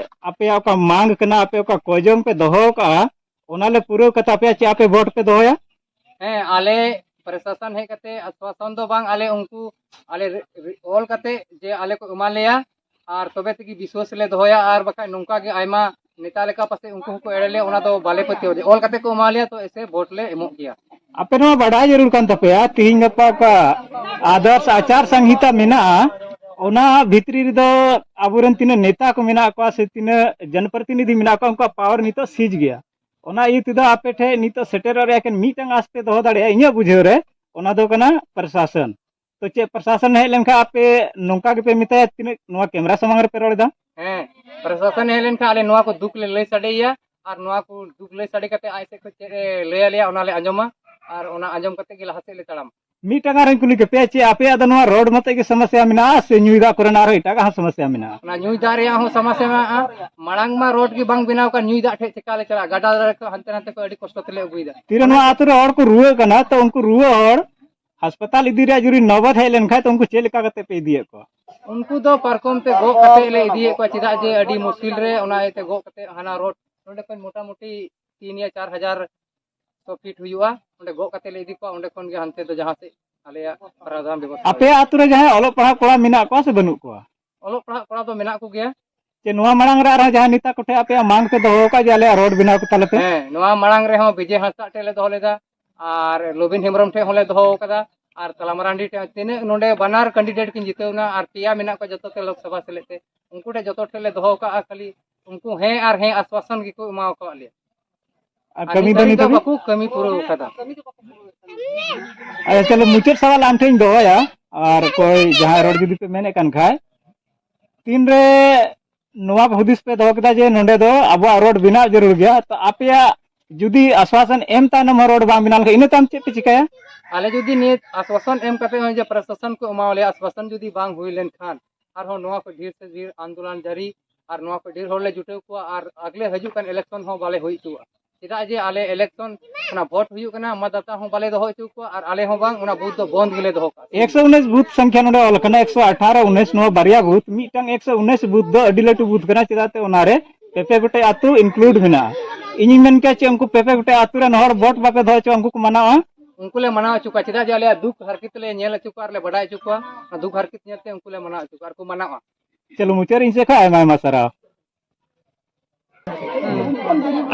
ᱟᱯᱮᱭᱟᱜ ᱚᱠᱟ ᱢᱟᱝ ᱠᱟᱱᱟ, ᱟᱯᱮ ᱚᱠᱟ ᱠᱚᱡᱚᱝ ᱯᱮ ᱫᱚᱦᱚ ᱠᱟᱜᱼᱟ, ᱚᱱᱟ ᱞᱮ ᱯᱩᱨᱟᱹᱣ ᱠᱟᱛᱮ ᱟᱯᱮᱭᱟᱜ ᱪᱮᱫ ᱟᱯᱮ ᱵᱷᱳᱴ ᱯᱮ ᱫᱚᱦᱚᱭᱟ? ᱦᱮᱸ, ᱟᱞᱮ ᱯᱨᱚᱥᱟᱥᱚᱱ ᱦᱮᱡ ᱠᱟᱛᱮ ᱟᱥᱣᱟᱥᱚᱱ ᱫᱚ ᱵᱟᱝ, ᱟᱞᱮ ᱩᱱᱠᱩ, ᱟᱞᱮ ᱨᱮ-, ᱨᱮ-, ᱚᱞ ᱠᱟᱛᱮ ᱡᱮ ᱟᱞᱮ ᱠᱚ ᱮᱢᱟ ᱞᱮᱭᱟ, ᱟᱨ ᱛᱚᱵᱮ ᱛᱮᱜᱮ ᱵᱤᱥᱣᱟᱥ ᱞᱮ ᱫᱚᱦᱚᱭᱟ᱾ ᱟᱨ ᱵᱟᱠᱷᱟᱡ ᱱᱚᱝᱠᱟ ᱜᱮ ᱟᱭᱢᱟ ᱱᱮᱛᱟ ᱞᱮᱠᱟ ᱯᱟᱥᱮᱡ ᱩᱱᱠᱩ ᱦᱚᱸᱠᱚ ᱮᱲᱮ ᱞᱮᱭᱟ, ᱚᱱᱟ ᱫᱚ ᱵᱟᱞᱮ ᱯᱟᱹᱛᱭᱟᱹᱣ ᱫᱮ᱾ ᱚᱞ ᱠᱟᱛᱮ ᱠᱚ ᱮᱢᱟ ᱞᱮᱭᱟ, ᱛᱚ ᱮᱥᱮ ᱵᱷᱳᱴ ᱞᱮ ᱮᱢᱚᱜ ᱜᱮᱭᱟ᱾ ᱟᱯᱮ ᱱᱚᱣᱟ ᱵᱟᱰᱟᱭ ᱡᱟᱹᱨᱩᱲ ᱠᱟᱱ ᱛᱟᱯᱮᱭᱟ, ᱛᱤᱦᱤᱧ ᱜᱟᱯᱟ ᱚᱠᱟ ᱟᱫᱚᱨᱥ ᱟᱪᱟᱨ ᱥᱚᱝᱦᱤᱛᱟ ᱢᱮᱱᱟᱜᱼᱟ, ᱚᱱᱟ ᱵᱷᱤᱛᱨᱤ ᱨᱮᱫᱚ ᱟᱵᱚᱨᱮᱱ ᱛᱤᱱᱟᱹᱜ ᱱᱮᱛᱟ ᱠᱚ ᱢᱮᱱᱟᱜ ᱠᱚᱣᱟ ᱥᱮ ᱛᱤᱱᱟᱹᱜ ᱡᱚᱱᱯᱨᱚᱛᱤᱱᱤᱫᱷᱤ ᱢᱮᱱᱟᱜ ᱠᱚᱣᱟ, ᱩᱱᱠᱩᱣᱟᱜ ᱯᱟᱣᱟᱨ ᱱᱤᱛᱚᱜ ᱥᱤᱡᱽ ᱜᱮᱭᱟ᱾ ᱚᱱᱟ ᱤᱭᱟᱹ ᱛᱮᱫᱚ ᱟᱯᱮ ᱴᱷᱮᱱ ᱱᱤᱛᱚᱜ ᱥᱮᱴᱮᱨᱚᱜ ᱨᱮᱭᱟᱜ ᱮᱠᱮᱱ ᱢᱤᱫᱴᱟᱝ ᱟᱥ ᱯᱮ ᱫᱚᱦᱚ ᱫᱟᱲᱮᱭᱟᱜᱼᱟ, ᱤᱧᱟᱹᱜ ᱵᱩᱡᱷᱟᱹᱣ ᱨᱮ, ᱚᱱᱟ ᱫᱚ ᱠᱟᱱᱟ ᱯᱨᱚᱥᱟᱥᱚᱱ᱾ ᱛᱚ ᱪᱮᱫ ᱯᱨᱚᱥᱟᱥᱚᱱ ᱦᱮᱡ ᱞᱮᱱᱠᱷᱟᱱ ᱟᱯᱮ ᱱᱚᱝᱠᱟ ᱜᱮᱯᱮ ᱢᱮᱛᱟᱭᱟ, ᱛᱤᱱᱟᱹᱜ ᱱᱚᱣᱟ ᱠᱮᱢᱨᱟ ᱥᱟᱢᱟᱝ ᱨᱮᱯᱮ ᱨᱚᱲ ᱮᱫᱟ? ᱦᱮᱸ, ᱯᱨᱚᱥᱟᱥᱚᱱ ᱦᱮᱡ ᱞᱮᱱᱠᱷᱟᱱ ᱟᱞᱮ ᱱᱚᱣᱟ ᱠᱚ ᱫᱩᱠ ᱞᱮ ᱞᱟᱹᱭ ᱥᱟᱰᱮᱭᱟ, ᱟᱨ ᱱᱚᱣᱟ ᱠᱚ ᱫᱩᱠ ᱞᱟᱹᱭ ᱥᱟᱰᱮ ᱠᱟᱛᱮ ᱟᱡ ᱥᱮᱫ ᱠᱷᱚᱱ ᱪᱮᱫ ᱮ ᱞᱟᱹᱭ ᱟᱞᱮᱭᱟ, ᱚᱱᱟ ᱞᱮ ᱟᱸᱡᱚᱢᱟ, ᱟᱨ ᱚᱱᱟ ᱟᱸᱡᱚᱢ ᱠᱟᱛᱮ ᱜᱮ ᱞᱟᱦᱟ ᱥᱮᱫ ᱞᱮ ᱛᱟᱲᱟᱢᱟ᱾ ᱢᱤᱫᱴᱟᱝ ᱟᱨ ᱠᱩᱞᱤ ᱠᱮᱯᱮᱭᱟ, ᱪᱮᱫ ᱟᱯᱮᱭᱟᱜ ᱫᱚ ᱱᱚᱣᱟ ᱨᱳᱰ ᱢᱚᱛᱚᱡ ᱜᱮ ᱥᱚᱢᱚᱥᱥᱟ ᱢᱮᱱᱟᱜᱼᱟ ᱥᱮ ᱧᱩᱭ ᱫᱟᱜ ᱠᱚᱨᱮᱱᱟᱜ ᱟᱨᱦᱚᱸ ᱮᱴᱟᱜᱟᱜ ᱦᱚᱸ ᱥᱚᱢᱚᱥᱥᱟ ᱢᱮᱱᱟᱜᱼᱟ? ᱚᱱᱟ ᱧᱩᱭ ᱫᱟᱜ ᱨᱮᱭᱟᱜ ᱦᱚᱸ ᱥᱚᱢᱚᱥᱥᱟ ᱢᱮᱱᱟᱜᱼᱟ᱾ ᱢᱟᱲᱟᱝ ᱢᱟ ᱨᱳᱰ ᱜᱮ ᱵᱟᱝ ᱵᱮᱱᱟᱣ ᱠᱟᱱ, ᱧᱩᱭ ᱫᱟᱜ ᱴᱷᱮᱡ ᱪᱮᱠᱟ ᱞᱮ ᱪᱟᱞᱟᱜᱼᱟ? ᱜᱟᱰᱟ ᱫᱷᱟᱨᱮ ᱠᱷᱚᱱ ᱦᱟᱱᱛᱮ ᱱᱟᱛᱮ ᱠᱷᱚᱱ ᱟᱹᱰᱤ ᱠᱚᱥᱴᱚ ᱛᱮᱞᱮ ᱟᱹᱜᱩᱭᱮᱫᱟ᱾ ᱛᱤᱨᱮ ᱱᱚᱣᱟ ᱟᱹᱛᱩ ᱨᱮ ᱦᱚᱲ ᱠᱚ ᱨᱩᱣᱟᱹ ᱠᱟᱱᱟ, ᱛᱚ ᱩᱱᱠᱩ ᱨᱩᱣᱟᱹ ᱦᱚᱲ ᱦᱟᱥᱯᱟᱛᱟᱞ ᱤᱫᱤ ᱨᱮᱭᱟᱜ ᱡᱩᱫᱤ ᱱᱚᱵᱚᱛ ᱦᱮᱡ ᱞᱮᱱᱠᱷᱟᱡ, ᱛᱚ ᱩᱱᱠᱩ ᱪᱮᱫ ᱞᱮᱠᱟ ᱠᱟᱛᱮ ᱯᱮ ᱤᱫᱤᱭᱮᱫ ᱠᱚᱣᱟ? ᱩᱱᱠᱩ ᱫᱚ ᱯᱟᱨᱠᱚᱢ ᱛᱮ ᱜᱚᱜ ᱠᱟᱛᱮ ᱞᱮ ᱤᱫᱤᱭᱮᱫ ᱠᱚᱣᱟ, ᱪᱮᱫᱟᱜ ᱡᱮ ᱟᱹᱰᱤ ᱢᱩᱥᱠᱤᱞ ᱨᱮ, ᱚᱱᱟ ᱤᱭᱟᱹᱛᱮ ᱜᱚᱜ ᱠᱟᱛᱮ ᱦᱟᱱᱟ ᱨᱳᱰ ᱱᱚᱸᱰᱮ ᱠᱷᱚᱱ ᱢᱚᱴᱟᱢᱩᱴᱤ ᱛᱤᱱ ᱭᱟ ᱪᱟᱨ ᱦᱟᱡᱟᱨ ᱥᱚ ᱯᱷᱤᱴ ᱦᱩᱭᱩᱜᱼᱟ, ᱚᱸᱰᱮ ᱜᱚᱜ ᱠᱟᱛᱮ ᱞᱮ ᱤᱫᱤ ᱠᱚᱣᱟ, ᱚᱸᱰᱮ ᱠᱷᱚᱱ ᱜᱮ ᱦᱟᱱᱛᱮ ᱫᱚ ᱡᱟᱦᱟᱸ ᱥᱮᱫ ᱟᱞᱮᱭᱟᱜ ᱯᱨᱟᱣᱫᱷᱟᱱ ᱵᱮᱵᱚᱥᱛᱷᱟ ᱟᱯᱮᱭᱟᱜ ᱦᱩᱭᱩᱜᱼᱟ᱾ ᱟᱹᱛᱩ ᱨᱮ ᱡᱟᱦᱟᱸᱭ ᱚᱞᱚᱜ ᱯᱟᱲᱦᱟᱜ ᱠᱚᱲᱟ ᱢᱮᱱᱟᱜ ᱠᱚᱣᱟ ᱥᱮ ᱵᱟᱹᱱᱩᱜ ᱠᱚᱣᱟ? ᱚᱞᱚᱜ ᱯᱟᱲᱦᱟᱜ ᱠᱚᱲᱟ ᱫᱚ ᱢᱮᱱᱟᱜ ᱠᱚᱜᱮᱭᱟ᱾ ᱪᱮ ᱱᱚᱣᱟ ᱢᱟᱲᱟᱝ ᱨᱮ ᱟᱨᱦᱚᱸ ᱡᱟᱦᱟᱸᱭ ᱱᱮᱛᱟ ᱠᱚᱴᱷᱮᱱ ᱟᱯᱮᱭᱟᱜ ᱢᱟᱝ ᱯᱮ ᱫᱚᱦᱚ ᱟᱠᱟᱫ ᱡᱮ ᱟᱞᱮᱭᱟᱜ ᱨᱳᱰ ᱵᱮᱱᱟᱣ ᱠᱚ ᱛᱟᱞᱮ ᱯᱮ? ᱦᱮᱸ, ᱱᱚᱣᱟ ᱢᱟᱲᱟᱝ ᱨᱮᱦᱚᱸ ᱵᱤᱡᱚᱭ ᱦᱟᱸᱥᱫᱟᱜ ᱴᱷᱮᱱ ᱞᱮ ᱫᱚᱦᱚ ᱞᱮᱫᱟ, ᱟᱨ ᱞᱚᱵᱤᱱ ᱦᱮᱢᱵᱨᱚᱢ ᱴᱷᱮᱱ ᱦᱚᱸᱞᱮ ᱫᱚᱦᱚ ᱟᱠᱟᱫᱟ, ᱟᱨ ᱛᱟᱞᱟ ᱢᱟᱨᱟᱱᱰᱤ ᱴᱷᱮᱱ᱾ ᱛᱤᱱᱟᱹᱜ ᱱᱚᱰᱮ ᱵᱟᱱᱟᱨ ᱠᱮᱱᱰᱤᱰᱮᱴ ᱠᱤᱱ ᱡᱤᱛᱟᱹᱣ ᱮᱱᱟ, ᱟᱨ ᱯᱮᱭᱟ ᱢᱮᱱᱟᱜ ᱠᱚᱣᱟ ᱡᱚᱛᱚ ᱛᱮ ᱞᱳᱠᱥᱚᱵᱷᱟ ᱥᱮᱞᱮᱫ ᱛᱮ, ᱩᱱᱠᱩ ᱴᱷᱮᱱ ᱡᱚᱛᱚ ᱴᱷᱮᱱ ᱞᱮ ᱫᱚᱦᱚ ᱟᱠᱟᱫᱼᱟ᱾ ᱠᱷᱟᱹᱞᱤ ᱩᱱᱠᱩ ᱦᱮᱸ ᱟᱨ ᱦᱮᱸ ᱟᱥᱣᱟᱥᱚᱱ ᱜᱮᱠᱚ ᱮᱢᱟ ᱟᱠᱟᱫ ᱞᱮᱭᱟ᱾ ᱟᱨ ᱟᱨ ᱠᱟᱹᱢᱤ ᱱᱤᱛ ᱫᱚ ᱫᱷᱟᱹᱵᱤᱡ ᱱᱤᱛ ᱫᱚ ᱦᱟᱹᱵᱤᱡ? ᱵᱟᱠᱚ ᱠᱟᱹᱢᱤ ᱯᱩᱨᱟᱹᱣ ᱟᱠᱟᱫᱟ᱾ ᱟᱪᱪᱷᱟ, ᱪᱚᱞᱚ, ᱢᱩᱪᱟᱹᱫ ᱥᱟᱣᱟᱞ ᱟᱢ ᱴᱷᱮᱱ ᱤᱧ ᱫᱚᱦᱚᱭᱟ, ᱟᱨ ᱚᱠᱚᱭ ᱡᱟᱦᱟᱸᱭ ᱨᱚᱲ ᱡᱩᱫᱤ ᱯᱮ ᱢᱮᱱᱮᱫ ᱠᱟᱱ ᱠᱷᱟᱡ, ᱛᱤᱱᱨᱮ ᱱᱚᱣᱟ ᱦᱩᱫᱤᱥ ᱯᱮ ᱫᱚᱦᱚ ᱠᱮᱫᱟ ᱡᱮ ᱱᱚᱸᱰᱮ ᱫᱚ ᱟᱵᱚᱣᱟᱜ ᱨᱳᱰ ᱵᱮᱱᱟᱣ ᱡᱟᱹᱨᱩᱲ ᱜᱮᱭᱟ, ᱛᱚ ᱟᱯᱮᱭᱟᱜ ᱡᱩᱫᱤ ᱟᱥᱣᱟᱥᱚᱱ ᱮᱢ ᱛᱟᱭᱱᱚᱢ ᱦᱚᱸ ᱨᱳᱰ ᱵᱟᱝ ᱵᱮᱱᱟᱣ ᱞᱮᱠᱷᱟᱱ, ᱤᱱᱟᱹ ᱛᱟᱭᱚᱢ ᱪᱮᱫ ᱯᱮ ᱪᱤᱠᱟᱹᱭᱟ? ᱟᱞᱮ ᱡᱩᱫᱤ ᱱᱤᱛ ᱟᱥᱣᱟᱥᱚᱱ ᱮᱢ ᱠᱟᱛᱮ ᱦᱚᱸ ᱡᱮ ᱯᱨᱚᱥᱟᱥᱚᱱ ᱠᱚ ᱮᱢᱟᱣ ᱞᱮᱭᱟ, ᱟᱥᱣᱟᱥᱚᱱ ᱡᱩᱫᱤ ᱵᱟᱝ ᱦᱩᱭ ᱞᱮᱱᱠᱷᱟᱱ, ᱟᱨᱦᱚᱸ ᱱᱚᱣᱟ ᱠᱷᱚᱱ ᱰᱷᱮᱨ ᱥᱮ ᱰᱷᱮᱨ ᱟᱱᱫᱳᱞᱚᱱ ᱡᱟᱹᱨᱤ, ᱟᱨ ᱱᱚᱣᱟ ᱠᱷᱚᱱ ᱰᱷᱮᱨ ᱦᱚᱲ ᱞᱮ ᱡᱩᱴᱟᱹᱣ ᱠᱚᱣᱟ, ᱟᱨ ᱟᱜᱽᱞᱮ ᱦᱤᱡᱩᱜ ᱠᱟᱱ ᱤᱞᱮᱠᱥᱚᱱ ᱦᱚᱸ ᱵᱟᱞᱮ ᱦᱩᱭ ᱦᱚᱪᱚᱣᱟᱜᱼᱟ᱾ ᱪᱮᱫᱟᱜ ᱡᱮ ᱟᱞᱮ ᱤᱞᱮᱠᱥᱚᱱ, ᱚᱱᱟ ᱵᱷᱳᱴ ᱦᱩᱭᱩᱜ ᱠᱟᱱᱟ, ᱢᱟᱛᱫᱟᱛᱟ ᱦᱚᱸ ᱵᱟᱞᱮ ᱫᱚᱦᱚ ᱦᱚᱪᱚ ᱠᱚᱣᱟ, ᱟᱨ ᱟᱞᱮ ᱦᱚᱸ ᱵᱟᱝ, ᱚᱱᱟ ᱵᱩᱛᱷ ᱫᱚ ᱵᱚᱱᱫ ᱜᱮᱞᱮ ᱫᱚᱦᱚ ᱠᱟᱜᱼᱟ᱾ ᱮᱠᱥᱚ ᱩᱱᱤᱥ ᱵᱩᱛᱷ ᱥᱚᱝᱠᱷᱟ ᱱᱚᱰᱮ ᱚᱞ ᱟᱠᱟᱱᱟ, ᱮᱠᱥᱚ ᱟᱴᱷᱟᱨᱚ, ᱩᱱᱤᱥ, ᱱᱚᱣᱟ ᱵᱟᱨᱭᱟ ᱵᱩᱛᱷ, ᱢᱤᱫᱴᱟᱝ ᱮᱠᱥᱚ ᱩᱱᱤᱥ ᱵᱩᱛᱷ ᱫᱚ ᱟᱹᱰᱤ ᱞᱟᱹᱴᱩ ᱵᱩᱛᱷ ᱠᱟᱱᱟ, ᱪᱮᱫᱟᱜ ᱛᱮ ᱚᱱᱟᱨᱮ ᱯᱮ ᱯᱮ ᱜᱚᱴᱮᱡ ᱟᱹᱛᱩ include ᱢᱮᱱᱟᱜᱼᱟ᱾ ᱤᱧᱤᱧ ᱢᱮᱱ ᱠᱮᱭᱟ ᱪᱮ ᱩᱱᱠᱩ ᱯᱮ ᱯᱮ ᱜᱚᱴᱮᱡ ᱟᱹᱛᱩ ᱨᱮᱱ ᱦᱚᱲ ᱵᱷᱳᱴ ᱵᱟᱯᱮ ᱫᱚᱦᱚ ᱦᱚᱪᱚᱣᱟ, ᱩᱱᱠᱩ ᱠᱚ ᱢᱟᱱᱟᱣᱟ? ᱩᱱᱠᱩ ᱞᱮ ᱢᱟᱱᱟᱣ ᱦᱚᱪᱚ ᱠᱚᱣᱟ, ᱪᱮᱫᱟᱜ ᱡᱮ ᱟᱞᱮᱭᱟᱜ ᱫᱩᱠ ᱦᱟᱨᱠᱮᱛ ᱞᱮ ᱧᱮᱞ ᱦᱚᱪᱚ ᱠᱚᱣᱟ ᱟᱨ ᱞᱮ ᱵᱟᱰᱟᱭ ᱦᱚᱪᱚ ᱠᱚᱣᱟ᱾ ᱚᱱᱟ ᱫᱩᱠ ᱦᱟᱨᱠᱮᱛ ᱧᱮᱞᱛᱮ ᱩᱱᱠᱩ ᱞᱮ ᱢᱟᱱᱟᱣ ᱦᱚᱪᱚ ᱠᱚᱣᱟ ᱟᱨ ᱠᱚ ᱢᱟᱱᱟᱣᱟ᱾ ᱪᱚᱞᱚ, ᱢᱩᱪᱟᱹᱫ ᱨᱮ ᱤᱧ ᱥᱮᱫ ᱠᱷᱚᱱ ᱟᱭᱢᱟ ᱟᱭᱢᱟ ᱥᱟᱨᱦᱟᱣ᱾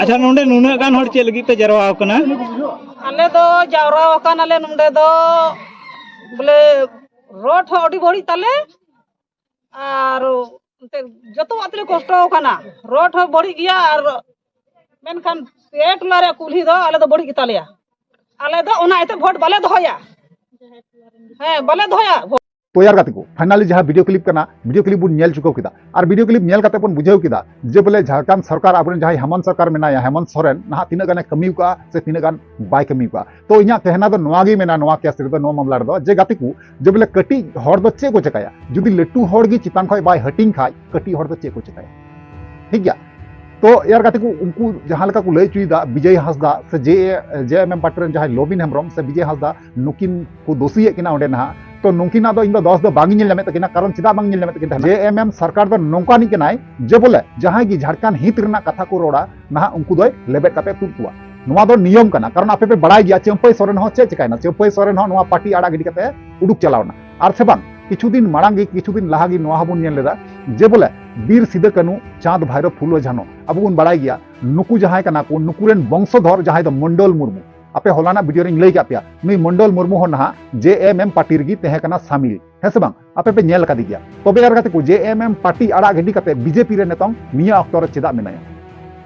ᱟᱪᱪᱷᱟ, ᱱᱚᱰᱮ ᱱᱩᱱᱟᱹᱜ ᱜᱟᱱ ᱦᱚᱲ ᱪᱮᱫ ᱞᱟᱹᱜᱤᱫ ᱯᱮ ᱡᱟᱨᱣᱟ ᱟᱠᱟᱱᱟ? ᱟᱞᱮ ᱫᱚ ᱡᱟᱣᱨᱟ ᱟᱠᱟᱱᱟᱞᱮ ᱱᱚᱰᱮ ᱫᱚ, ᱵᱚᱞᱮ, ᱨᱳᱰ ᱦᱚᱸ ᱟᱹᱰᱤ ᱵᱟᱹᱲᱤᱡ ᱛᱟᱞᱮ, ᱟᱨ ᱮᱱᱛᱮ ᱡᱚᱛᱚᱣᱟᱜ ᱛᱮᱞᱮ ᱠᱚᱥᱴᱚ ᱟᱠᱟᱱᱟ᱾ ᱨᱳᱰ ᱦᱚᱸ ᱵᱟᱹᱲᱤᱡ ᱜᱮᱭᱟ, ᱟᱨ ᱢᱮᱱᱠᱷᱟᱱ ᱯᱮ ᱴᱚᱞᱟ ᱨᱮᱭᱟᱜ ᱠᱩᱞᱦᱤ ᱫᱚ ᱟᱞᱮ ᱫᱚ ᱵᱟᱹᱲᱤᱡ ᱜᱮᱛᱟᱞᱮᱭᱟ᱾ ᱟᱞᱮ ᱫᱚ ᱚᱱᱟ ᱤᱭᱟᱹᱛᱮ ᱵᱷᱳᱴ ᱵᱟᱞᱮ ᱫᱚᱦᱚᱭᱟ᱾ ᱦᱮᱸ, ᱵᱟᱞᱮ ᱫᱚᱦᱚᱭᱟ ᱵᱷᱳᱴ᱾ ᱛᱚ ᱭᱟᱨ ᱜᱟᱛᱮ ᱠᱚ, finally ᱡᱟᱦᱟᱸ video clip ᱠᱟᱱᱟ, video clip ᱵᱚᱱ ᱧᱮᱞ ᱪᱩᱠᱟᱹᱣ ᱠᱮᱫᱟ᱾ ᱟᱨ video clip ᱧᱮᱞ ᱠᱟᱛᱮ ᱵᱚᱱ ᱵᱩᱡᱷᱟᱹᱣ ᱠᱮᱫᱟ ᱡᱮ ᱵᱚᱞᱮ ᱡᱷᱟᱲᱠᱷᱚᱸᱰ ᱥᱚᱨᱠᱟᱨ, ᱟᱵᱚᱨᱮᱱ ᱡᱟᱦᱟᱸᱭ ᱦᱮᱢᱚᱱᱛ ᱥᱚᱨᱠᱟᱨ ᱢᱮᱱᱟᱭᱟ, ᱦᱮᱢᱚᱱᱛ ᱥᱚᱨᱮᱱ, ᱱᱟᱦᱟᱜ ᱛᱤᱱᱟᱹᱜ ᱜᱟᱱᱮ ᱠᱟᱹᱢᱤ ᱟᱠᱟᱫᱼᱟ ᱥᱮ ᱛᱤᱱᱟᱹᱜ ᱜᱟᱱ ᱵᱟᱭ ᱠᱟᱹᱢᱤ ᱟᱠᱟᱫᱼᱟ᱾ ᱛᱚ ᱤᱧᱟᱹᱜ ᱠᱮᱦᱱᱟ ᱫᱚ ᱱᱚᱣᱟ ᱜᱮ ᱢᱮᱱᱟ ᱱᱚᱣᱟ case ᱨᱮᱫᱚ, ᱱᱚᱣᱟ ᱢᱟᱢᱞᱟ ᱨᱮᱫᱚ, ᱡᱮ ᱜᱟᱛᱮ ᱠᱚ, ᱡᱮ ᱵᱚᱞᱮ ᱠᱟᱹᱴᱤᱡ ᱦᱚᱲ ᱫᱚ ᱪᱮᱫ ᱠᱚ ᱪᱮᱠᱟᱭᱟ? ᱡᱩᱫᱤ ᱞᱟᱹᱴᱩ ᱦᱚᱲ ᱜᱮ ᱪᱮᱛᱟᱱ ᱠᱷᱚᱱ ᱵᱟᱭ ᱦᱟᱹᱴᱤᱧ ᱠᱷᱟᱡ, ᱠᱟᱹᱴᱤᱡ ᱦᱚᱲ ᱫᱚ ᱪᱮᱫ ᱠᱚ ᱪᱮᱠᱟᱭᱟ? ᱴᱷᱤᱠ ᱜᱮᱭᱟ᱾ ᱛᱚ ᱭᱟᱨ ᱜᱟᱛᱮ ᱠᱚ, ᱩᱱᱠᱩ ᱡᱟᱦᱟᱸ ᱞᱮᱠᱟ ᱠᱚ ᱞᱟᱹᱭ ᱦᱚᱪᱚᱭᱮᱫᱟ, ᱵᱤᱡᱚᱭ ᱦᱟᱸᱥᱫᱟ ᱥᱮ ᱡᱮ, JMM party ᱨᱮᱱ ᱡᱟᱦᱟᱸᱭ ᱞᱚᱵᱤᱱ ᱦᱮᱢᱵᱨᱚᱢ ᱥᱮ ᱵᱤᱡᱚᱭ ᱦᱟᱸᱥᱫᱟ, ᱱᱩᱠᱤᱱ ᱠᱚ ᱫᱳᱥᱤᱭᱮᱫ ᱠᱤᱱᱟ ᱚᱸᱰᱮ ᱱᱟᱦᱟᱜ᱾ ᱛᱚ ᱱᱩᱠᱤᱱᱟᱜ ᱫᱚ ᱤᱧ ᱫᱚ ᱫᱚᱥ ᱫᱚ ᱵᱟᱝ ᱤᱧ ᱧᱮᱞ ᱧᱟᱢᱮᱫ ᱛᱟᱹᱠᱤᱱᱟ, ᱠᱟᱨᱚᱱ ᱪᱮᱫᱟᱜ ᱵᱟᱝ ᱤᱧ ᱧᱮᱞ ᱧᱟᱢᱮᱫ ᱛᱟᱹᱠᱤᱱ ᱛᱟᱦᱮᱱᱟ? JMM ᱥᱚᱨᱠᱟᱨ ᱫᱚ ᱱᱚᱝᱠᱟᱱᱤᱡ ᱠᱟᱱᱟᱭ ᱡᱮ ᱵᱚᱞᱮ ᱡᱟᱦᱟᱸᱭ ᱜᱮ ᱡᱷᱟᱲᱠᱷᱚᱸᱰ ᱦᱤᱛ ᱨᱮᱱᱟᱜ ᱠᱟᱛᱷᱟ ᱠᱚ ᱨᱚᱲᱟ, ᱱᱟᱦᱟᱜ ᱩᱱᱠᱩ ᱫᱚᱭ ᱞᱮᱵᱮᱫ ᱠᱟᱛᱮ ᱛᱩᱫ ᱠᱚᱣᱟ᱾ ᱱᱚᱣᱟ ᱫᱚ ᱱᱤᱭᱚᱢ ᱠᱟᱱᱟ, ᱠᱟᱨᱚᱱ ᱟᱯᱮ ᱯᱮ ᱵᱟᱲᱟᱭ ᱜᱮᱭᱟ ᱪᱟᱹᱢᱯᱟᱹᱭ ᱥᱚᱨᱮᱱ ᱦᱚᱸ ᱪᱮᱫ ᱪᱮᱠᱟᱭᱱᱟ, ᱪᱟᱹᱢᱯᱟᱹᱭ ᱥᱚᱨᱮᱱ ᱦᱚᱸ ᱱᱚᱣᱟ ᱯᱟᱨᱴᱤ ᱟᱲᱟᱜ ᱜᱤᱰᱤ ᱠᱟᱛᱮ ᱩᱰᱩᱠ ᱪᱟᱞᱟᱣᱱᱟ᱾ ᱟᱨ ᱥᱮ ᱵᱟᱝ, ᱠᱤᱪᱷᱩ ᱫᱤᱱ ᱢᱟᱲᱟᱝ ᱜᱮ, ᱠᱤᱪᱷᱩ ᱫᱤᱱ ᱞᱟᱦᱟ ᱜᱮ ᱱᱚᱣᱟ ᱦᱚᱸᱵᱚᱱ ᱧᱮᱞ ᱞᱮᱫᱟ ᱡᱮ ᱵᱚᱞᱮ ᱵᱤᱨ ᱥᱤᱫᱟᱹ ᱠᱟᱹᱱᱩ, ᱪᱟᱸᱫ ᱵᱷᱟᱭᱨᱚ, ᱯᱷᱩᱞᱳ ᱡᱷᱟᱱᱚ, ᱟᱵᱚ ᱵᱚᱱ ᱵᱟᱲᱟᱭ ᱜᱮᱭᱟ ᱱᱩᱠᱩ ᱡᱟᱦᱟᱸᱭ ᱠᱟᱱᱟ ᱠᱚ, ᱱᱩᱠᱩ ᱨᱮᱱ ᱵᱚᱝᱥᱚᱫᱷᱚᱨ ᱡᱟᱦᱟᱸᱭ ᱫᱚ ᱢᱚᱱᱰᱚᱞ ᱢᱩᱨᱢᱩ, ᱟᱯᱮ ᱦᱚᱞᱟᱱᱟᱜ video ᱨᱮᱧ ᱞᱟᱹᱭ ᱠᱟᱜ ᱯᱮᱭᱟ, ᱱᱩᱭ ᱢᱚᱱᱰᱚᱞ ᱢᱩᱨᱢᱩ ᱦᱚᱸ ᱱᱟᱦᱟᱜ JMM ᱯᱟᱨᱴᱤ ᱨᱮᱜᱮ ᱛᱟᱦᱮᱸ ᱠᱟᱱᱟ ᱥᱟᱢᱤᱞ, ᱦᱮᱸ ᱥᱮ ᱵᱟᱝ? ᱟᱯᱮ ᱯᱮ ᱧᱮᱞ ᱟᱠᱟᱫᱮ ᱜᱮᱭᱟ᱾ ᱛᱚᱵᱮ ᱟᱨ ᱜᱟᱛᱮ ᱠᱚ, JMM ᱯᱟᱨᱴᱤ ᱟᱲᱟᱜ ᱜᱤᱰᱤ ᱠᱟᱛᱮ BJP ᱨᱮ ᱱᱤᱛᱚᱝ ᱱᱤᱭᱟᱹ ᱚᱠᱛᱚ ᱨᱮ ᱪᱮᱫᱟᱜ ᱢᱮᱱᱟᱭᱟ?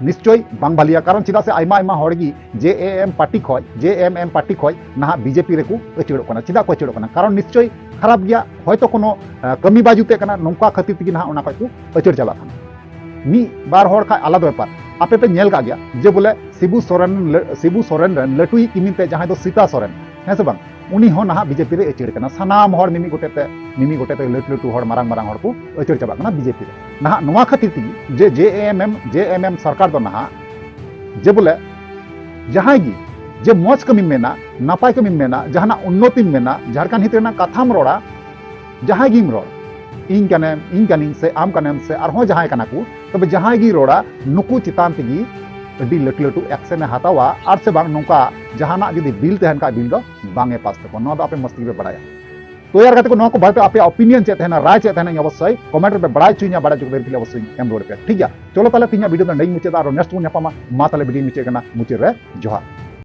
ᱱᱤᱥᱪᱚᱭ ᱵᱟᱝ ᱵᱷᱟᱞᱤᱭᱟ, ᱠᱟᱨᱚᱱ ᱪᱮᱫᱟᱜ ᱥᱮ ᱟᱭᱢᱟ ᱟᱭᱢᱟ ᱦᱚᱲ ᱜᱮ JAM ᱯᱟᱨᱴᱤ ᱠᱷᱚᱡ, JMM ᱯᱟᱨᱴᱤ ᱠᱷᱚᱡ ᱱᱟᱦᱟᱜ BJP ᱨᱮᱠᱚ ᱟᱹᱪᱟᱹᱲᱚᱜ ᱠᱟᱱᱟ᱾ ᱪᱮᱫᱟᱜ ᱠᱚ ᱟᱹᱪᱟᱹᱲᱚᱜ ᱠᱟᱱᱟ? ᱠᱟᱨᱚᱱ ᱱᱤᱥᱪᱚᱭ ᱠᱷᱟᱨᱟᱯ ᱜᱮᱭᱟ, ᱦᱚᱭᱛᱚ ᱠᱳᱱᱳ, ᱟᱸ, ᱠᱟᱹᱢᱤ ᱵᱟᱭ ᱡᱩᱛᱮᱜ ᱠᱟᱱᱟ, ᱱᱚᱝᱠᱟ ᱠᱷᱟᱹᱛᱤᱨ ᱛᱮᱜᱮ ᱱᱟᱦᱟᱜ ᱚᱱᱟ ᱠᱷᱚᱡ ᱠᱚ ᱟᱹᱪᱟᱹᱲ ᱪᱟᱞᱟᱜ ᱠᱟᱱᱟ᱾ ᱢᱤᱫ ᱵᱟᱨ ᱦᱚᱲ ᱠᱷᱟᱡ ᱟᱞᱟᱫᱟ ᱵᱮᱯᱟᱨ᱾ ᱟᱯᱮ ᱯᱮ ᱧᱮᱞ ᱠᱟᱜ ᱜᱮᱭᱟ ᱡᱮ ᱵᱚᱞᱮ ᱥᱤᱵᱩ ᱥᱚᱨᱮᱱ, ᱥᱤᱵᱩ ᱥᱚᱨᱮᱱ ᱨᱮᱱ ᱞᱟᱹᱴᱩᱭᱤᱡ ᱠᱤᱢᱤᱱ ᱛᱮ ᱡᱟᱦᱟᱸᱭ ᱫᱚ ᱥᱤᱛᱟ ᱥᱚᱨᱮᱱ, ᱦᱮᱸ ᱥᱮ ᱵᱟᱝ? ᱩᱱᱤ ᱦᱚᱸ ᱱᱟᱦᱟᱜ BJP ᱨᱮ ᱟᱹᱪᱟᱹᱲ ᱠᱟᱱᱟ᱾ ᱥᱟᱱᱟᱢ ᱦᱚᱲ ᱢᱤᱢᱤᱫ ᱜᱚᱴᱮᱡ ᱛᱮ, ᱢᱤᱢᱤᱫ ᱜᱚᱴᱮᱡ ᱛᱮ ᱞᱟᱹᱴᱩ ᱞᱟᱹᱴᱩ ᱦᱚᱲ, ᱢᱟᱨᱟᱝ ᱢᱟᱨᱟᱝ ᱦᱚᱲ ᱠᱚ ᱟᱹᱪᱟᱹᱲ ᱪᱟᱵᱟᱜ ᱠᱟᱱᱟ BJP ᱨᱮ᱾ ᱱᱟᱦᱟᱜ ᱱᱚᱣᱟ ᱠᱷᱟᱹᱛᱤᱨ ᱛᱮᱜᱮ ᱡᱮ JAM, JMM ᱥᱚᱨᱠᱟᱨ ᱫᱚ ᱱᱟᱦᱟᱜ ᱡᱮ ᱵᱚᱞᱮ ᱡᱟᱦᱟᱸᱭ ᱜᱮ ᱡᱮ ᱢᱚᱡᱽ ᱠᱟᱹᱢᱤᱢ ᱢᱮᱱᱟ, ᱱᱟᱯᱟᱭ ᱠᱟᱹᱢᱤᱢ ᱢᱮᱱᱟ, ᱡᱟᱦᱟᱱᱟᱜ ᱩᱱᱱᱚᱛᱤᱢ ᱢᱮᱱᱟ, ᱡᱷᱟᱲᱠᱷᱚᱸᱰ ᱦᱤᱛ ᱨᱮᱱᱟᱜ ᱠᱟᱛᱷᱟᱢ ᱨᱚᱲᱟ, ᱡᱟᱦᱟᱸᱭ ᱜᱮᱢ ᱨᱚᱲ, ᱤᱧ ᱠᱟᱱᱮᱢ, ᱤᱧ ᱠᱟᱹᱱᱟᱹᱧ ᱥᱮ ᱟᱢ ᱠᱟᱱᱮᱢ ᱥᱮ ᱟᱨᱦᱚᱸ ᱡᱟᱦᱟᱸᱭ ᱠᱟᱱᱟ ᱠᱚ, ᱛᱚᱵᱮ ᱡᱟᱦᱟᱸᱭ ᱜᱮᱭ ᱨᱚᱲᱟ, ᱱᱩᱠᱩ ᱪᱮᱛᱟᱱ ᱛᱮᱜᱮ ᱟᱹᱰᱤ ᱞᱟᱹᱴᱩ ᱞᱟᱹᱴᱩ action ᱮ ᱦᱟᱛᱟᱣᱟ᱾ ᱟᱨ ᱥᱮ ᱵᱟᱝ, ᱱᱚᱝᱠᱟ ᱡᱟᱦᱟᱱᱟᱜ ᱡᱩᱫᱤ bill ᱛᱟᱦᱮᱱ ᱠᱷᱟᱡ, bill ᱫᱚ ᱵᱟᱝ ᱮ pass ᱛᱟᱠᱚᱣᱟ᱾ ᱱᱚᱣᱟ ᱫᱚ ᱟᱯᱮ ᱢᱚᱡᱽ ᱛᱮᱜᱮ ᱯᱮ ᱵᱟᱲᱟᱭᱟ᱾ ᱛᱚ ᱭᱟᱨ ᱜᱟᱛᱮ ᱠᱚ, ᱱᱚᱣᱟ ᱠᱚ ᱵᱟᱨᱮᱛᱮ ᱟᱯᱮᱭᱟᱜ opinion ᱪᱮᱫ ᱛᱟᱦᱮᱱᱟ, ᱨᱟᱭ ᱪᱮᱫ ᱛᱟᱦᱮᱱᱟ, ᱤᱧ ᱚᱵᱚᱥᱥᱳᱭ comment ᱨᱮᱯᱮ ᱵᱟᱲᱟᱭ ᱦᱚᱪᱚᱧᱟ, ᱵᱟᱲᱟᱭ ᱦᱚᱪᱚ ᱠᱟᱛᱮ ᱨᱤᱯᱞᱟᱭ ᱚᱵᱚᱥᱥᱳᱭ ᱤᱧ ᱮᱢ ᱨᱩᱣᱟᱹᱲ ᱟᱯᱮᱭᱟ, ᱴᱷᱤᱠ ᱜᱮᱭᱟ? ᱪᱚᱞᱚ ᱛᱟᱦᱞᱮ ᱛᱮᱦᱮᱧᱟᱜ video ᱫᱚ ᱱᱚᱰᱮᱧ ᱢᱩᱪᱟᱹᱫᱟ, ᱟᱨᱚ next ᱵᱚᱱ ᱧᱟᱯᱟᱢᱟ᱾ ᱢᱟ ᱛᱟᱦᱞᱮ video ᱧ ᱢᱩᱪᱟᱹᱫ ᱠᱟᱱᱟ, ᱢᱩᱪᱟᱹᱫ ᱨᱮ ᱡᱚᱦᱟᱨ᱾